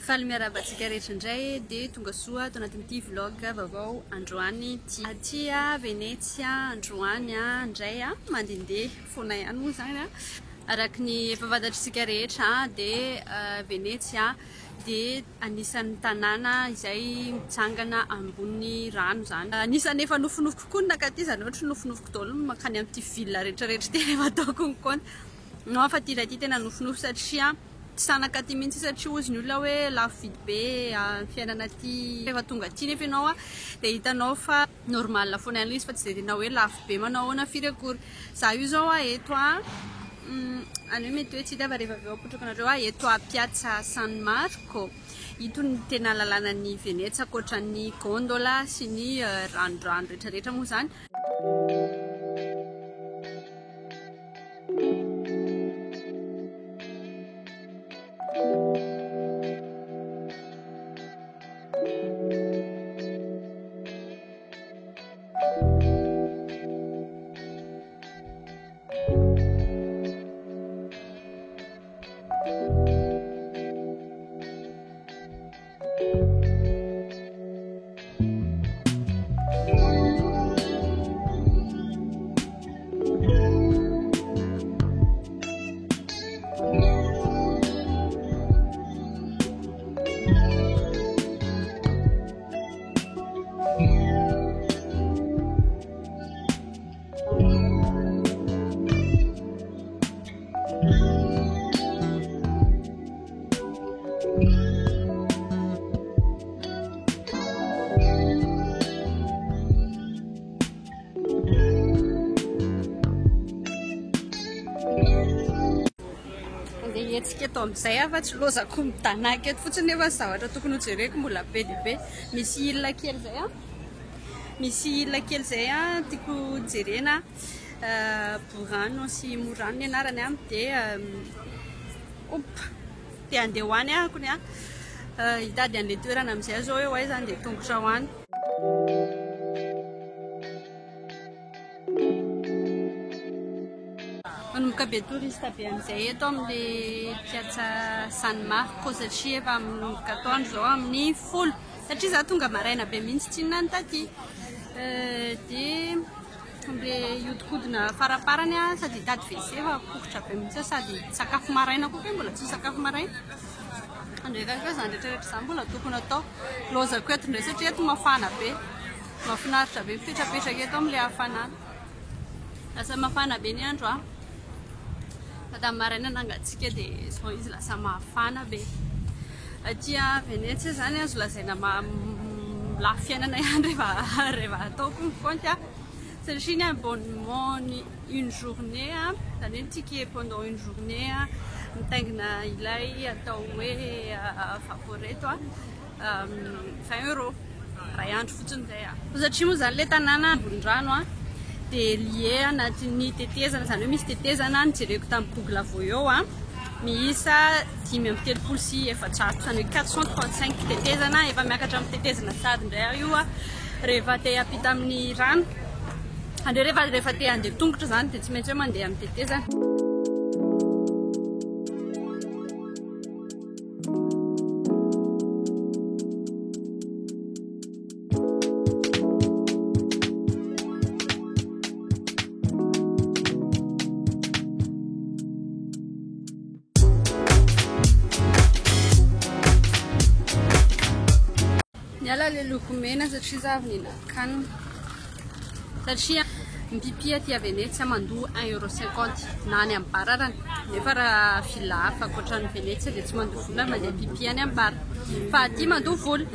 Faly miarahaba antsika rehetra indray dia tonga soa ato anatin'ity vlog vaovao androany ity. Aty Venezia androany indray mandehandeha foana ihany moa izany. Araka ny efa fantatr'isika rehetra dia Venezia dia anisan'ny tanàna izay mitsangana ambony rano izany. Anisan'ny efa nofinofiko koa ny nankaty, izany hoe ohatran'ny nofinofiko daholo ny mankany amin'ity ville rehetra rehetra ity rehefa ataoko ny kaonty. Non fa ity iray ity tena nofinofy satria tsy sanaka aty mihitsy satria hozy ny olona hoe lafo vidy be ny fiainana aty. Rehefa tonga aty nefa ianao dia hitanao fa normal foana ihany ilay izy fa tsy dia tena hoe lafo be manao ahoana firy akory. Za io zao eto any hoe mety hoe tsy hita fa rehefa avy eo apotrako anareo eto Piazza San Marco. Ito no tena lalanan'i Venezia ankoatran'ny gondola sy ny ranorano rehetra rehetra moa izany. Andeha hihetsika eto amin'izay aho fa tsy lozako midanaka eto fotsiny nefa ny zavatra tokony ho jereko mbola be dia be. Misy île kely izay an. Misy île kely izay an tiako jerena. Burano sy Murano ny anarany an. Dia op dia andeha ho any aho kony an. Hitady an'ilay toerana amin'izay aho izao hoe ho aiza andeha tongotra ho any. Manomboka be touriste be amin'izay eto amin'ilay Piazza San Marco satria efa manomboka atoandro izao amin'ny 10 satria za tonga maraina be mihitsy tsinona ny taty. Dia andeha hiodikodina faraparany aho sady hitady WC fa poritra be mihitsy aho sady sakafo maraina koa kay mbola tsy nisakafo maraina. Andeha izany rehetra rehetra izany mbola tokony atao. Lozako eto indray satria eto mafana be. Mahafinaritra be mipetrapetraka eto amin'ilay hafanana. Lasa mafana be ny andro a. Fa tamin'ny maraina nangatsiaka dia izao izy lasa mafana be. Aty Venezia izany azo lazaina lafo fiainana ihany rehefa rehefa ataoko ny kaonty a. Satria ny abonnement ny une journée a, izany hoe ny ticket pendant une journée a, mitaingina ilay atao hoe vaporetto a. 20 euros iray andro fotsiny izay a. Satria moa izany ilay tanàna ambony rano a dia lié anatin'ny tetezana, izany hoe misy tetezana nojereko tamin'ny Google vao eo a, miisa 435, izany hoe 435 tetezana, efa miakatra amin'ny tetezana sahady indray aho io a, rehefa te hiampita amin'ny rano, izany hoe rehefa rehefa te handeha tongotra izany dia tsy maintsy hoe mandeha amin'ny tetezana. Miala le loko mena satria za avy nihinan-kanina. Satria ny pipi aty Venezia mandoa un euro cinquante na any amin'ny bar arany. Nefa raha ville hafa ankoatran'i Venezia dia tsy mandoa vola mandeha pipi any amin'ny bar. Fa aty mandoa vola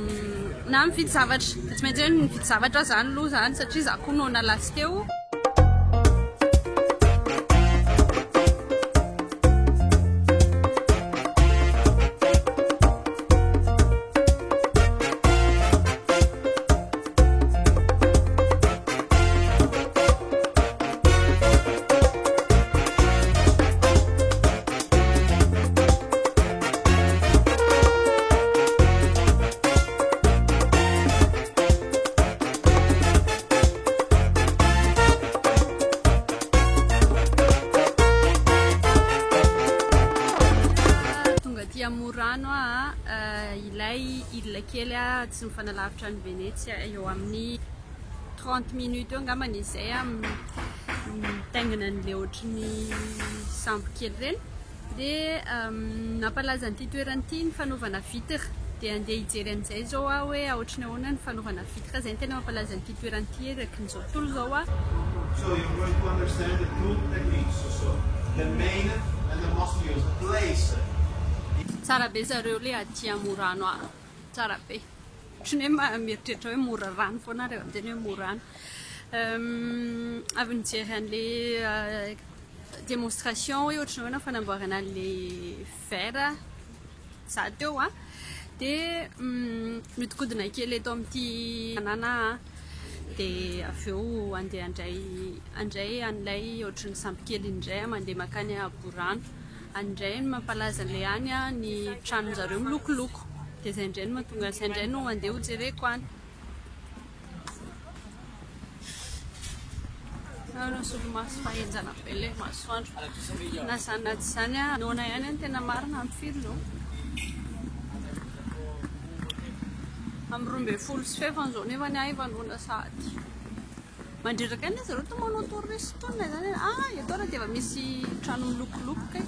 na mividy zavatra. Dia tsy maintsy hoe mividy zavatra aho izany aloha izany satria za koa noana last teo. aty Murano aho, ilay île kely tsy mifanalavitra an'i Venezia, eo amin'ny 30 minutes eo angambany izay mitaingina an'ilay ohatry ny sambo kely ireny. Dia nampalaza an'ity toerana ity ny fanaovana vitre. Dia andeha hijery an'izay izao aho hoe ohatry ny ahoana ny fanaovana vitre. Izay no tena mampalaza an'ity toerana ity erakin'izao tontolo izao aho. So you're going to understand the two techniques, so the main and the most used place. Tsara be zareo le aty Murano a, tsara be. Ohatry ny hoe mieritreritra hoe mora rano foana rehefa miteny hoe Murano. Avy nijery an'le démonstration hoe ohatry ny ahoana fanamboarana an'le verre za teo a, dia mihodinkodina kely eto amin'ity tanàna aho dia avy eo andeha handray handray an'ilay ohatry ny sambo kely indray aho mandeha mankany Burano. Any indray no mampalaza an'ilay any ny tranon-jareo milokoloko. Dia izay indray no mahatonga izay indray no andeha hojereko any. Manao solomaso fa henjana be ilay masoandro. Na izany na tsy izany, noana ihany ny tena marina amin'ny firy izao? Amin'ny 12:20 izao nefa ny ahy efa noana sahady. Mandreraka ihany zareo toa manao touriste izany. Ah, eto ary dia efa misy trano milokoloko kay.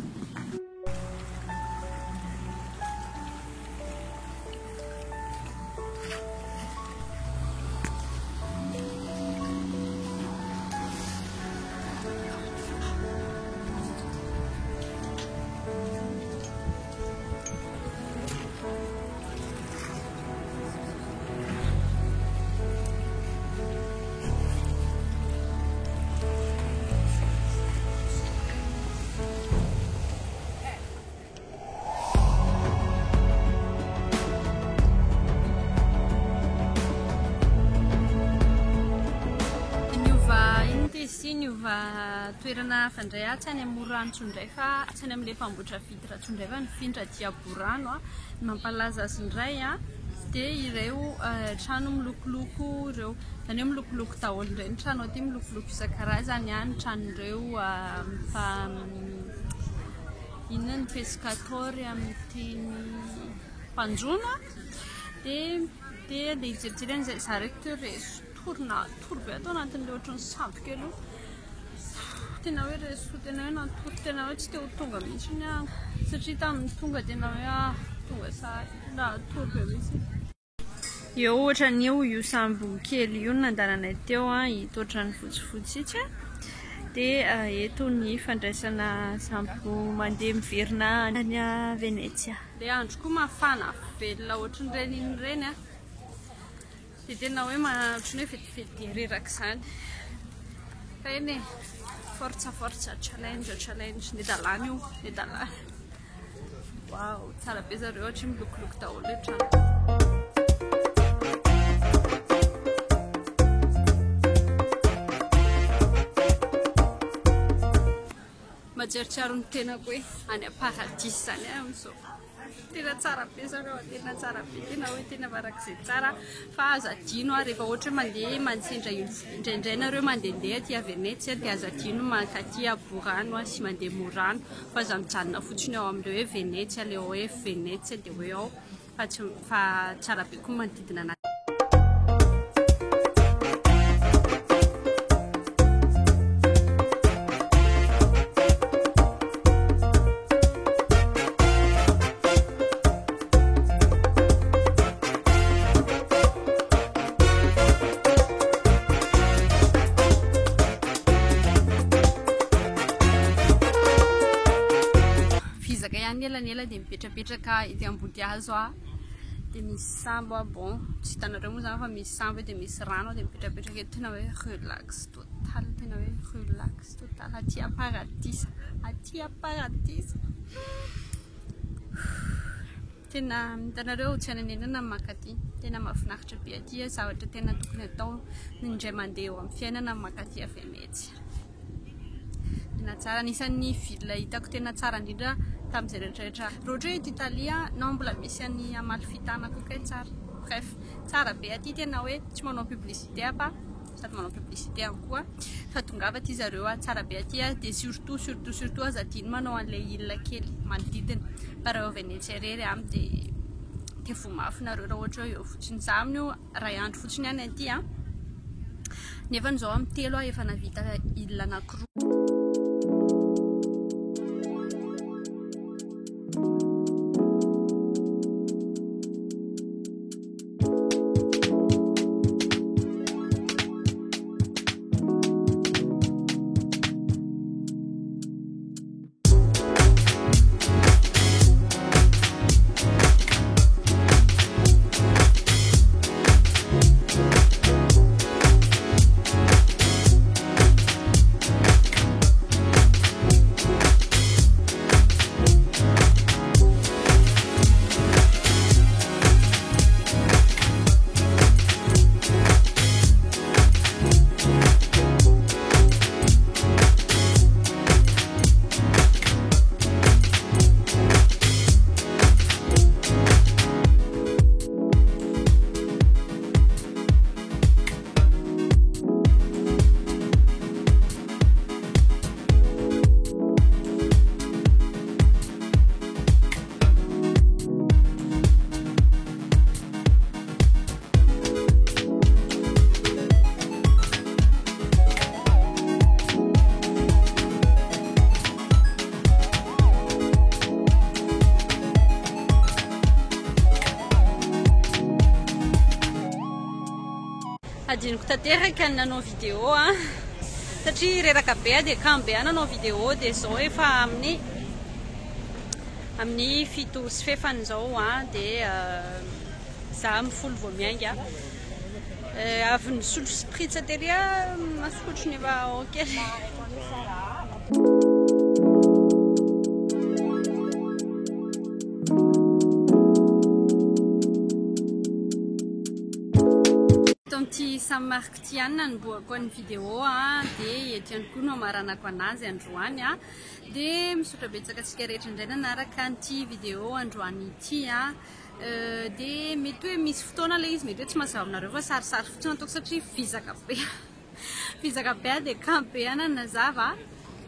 Niova inona ity izy ity? Niova toerana hafa indray aho, tsy any amin'ny Morano intsony indray fa tsy any amin'ilay mpamboatra vitre intsony indray fa nifindra aty Aborano. Ny mampalaza azy indray dia ireo trano milokoloko ireo. Izany hoe milokoloko daholo indray ny trano aty, milokoloko isan-karazany ny tranon'ireo Inona ny pescatore amin'ny teny mpanjono a? Dia dia andeha hijerijery an'izay za reto teo reso-tory natory be ato anatin'ilay ohatran'ny sambo kely io. Tena hoe reso tena hoe natory tena hoe tsy te ho tonga mihitsy aho satria tamin'ny tonga tena hoe ah tonga sahady natory be mihitsy. Eo ohatran'io io sambo kely io no nandalanay teo an, ito ohatran'ny fotsifotsy itsy an. Dia eto ny fandraisana sambo mandeha miverina any Venezia. Ilay andro koa mafana velona ohatran'ireny iny ireny an. Dia tena hoe ohatran'ny hoe vetivety dia reraka izany. Fa eny e, forza forza, challenge challenge, nedalana io, nedalana. Wow, tsara be zareo satria milokoloko daholo ilay trano. Mahatsiarotsiaro ny tenako hoe any am-paradisa izany aho amin'izao. Tena tsara be zareo, tena tsara be, tena hoe tena farak'izay tsara. Fa aza adino ary rehefa ohatra hoe mandeha mansendra indraindray nareo mandehandeha aty Venezia dia aza adino mankaty Burano sy mandeha Murano fa aza mijanona fotsiny ao amin'ilay hoe Venezia ilay hoe Venezia dia hoe ao fa tsy fa tsara be koa manodidina anazy. Vizaka ihany elanela dia mipetrapetraka ety ambody hazo aho dia misy sambo aho bon tsy hitanareo moa izany fa misy sambo dia misy rano dia mipetrapetraka eto tena hoe relax total tena hoe relax total aty am-paradisa aty am-paradisa. Tena hitanareo tsy ananenana ny mankaty. Tena mahafinaritra be aty, zavatra tena tokony atao indray mandeha eo amin'ny fiainana ny mankaty avy Venezia. Tena tsara, anisan'ny ville hitako tena tsara indrindra tamin'izay rehetra rehetra. Raha ohatra hoe eto Italia na mbola misy an'i Amalfitana koa kay tsara. Bref, tsara be aty tena hoe tsy manao publicité aho fa. Sady manao publicité ihany koa fa tongava aty zareo a, tsara be aty a, dia surtout surtout surtout aza adino manao an'ilay île kely manodidina fa raha eo Venezia irery a dia dia voa mafy nareo raha ohatra hoe eo fotsiny. Za amin'io iray andro fotsiny ihany aty a, nefany izao amin'ny telo aho efa nahavita île anankiroa. Adinoko tanteraka ny nanao vidéo a, satria reraka be aho dia kamo be aho nanao vidéo dia izao efa amin'ny amin'ny fito sy fefany izao a, dia za amin'ny folo vao miainga. Avy nisotro spritz tery aho, masoko ohatran'ny efa ao kely. Eto amin'ity San Marco ity ihany nanombohako ny vidéo dia eto ihany koa no hamaranako anazy androany. Dia misaotra betsaka antsika rehetra indray nanaraka an'ity vidéo androany ity. Dia mety hoe misy fotoana ilay izy mety hoe tsy mazava aminareo fa sarisary fotsiny ataoko satria vizaka be. Vizaka be aho dia kamo be aho nanazava.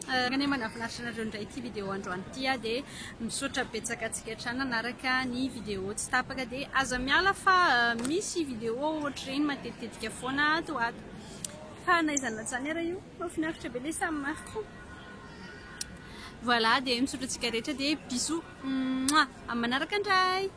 Anie manafinaritra anareo indray ity vidéo androany ity aho dia misaotra betsaka antsika hatrany nanaraka ny vidéo tsy tapaka dia aza miala fa misy vidéo ohatr'ireny matetitetika foana ato ho ato. Fa na izany na izany ara io mahafinaritra be ilay San Marco. Voilà dia misaotra antsika rehetra dia bisous. Mouah. Amin'ny manaraka indray.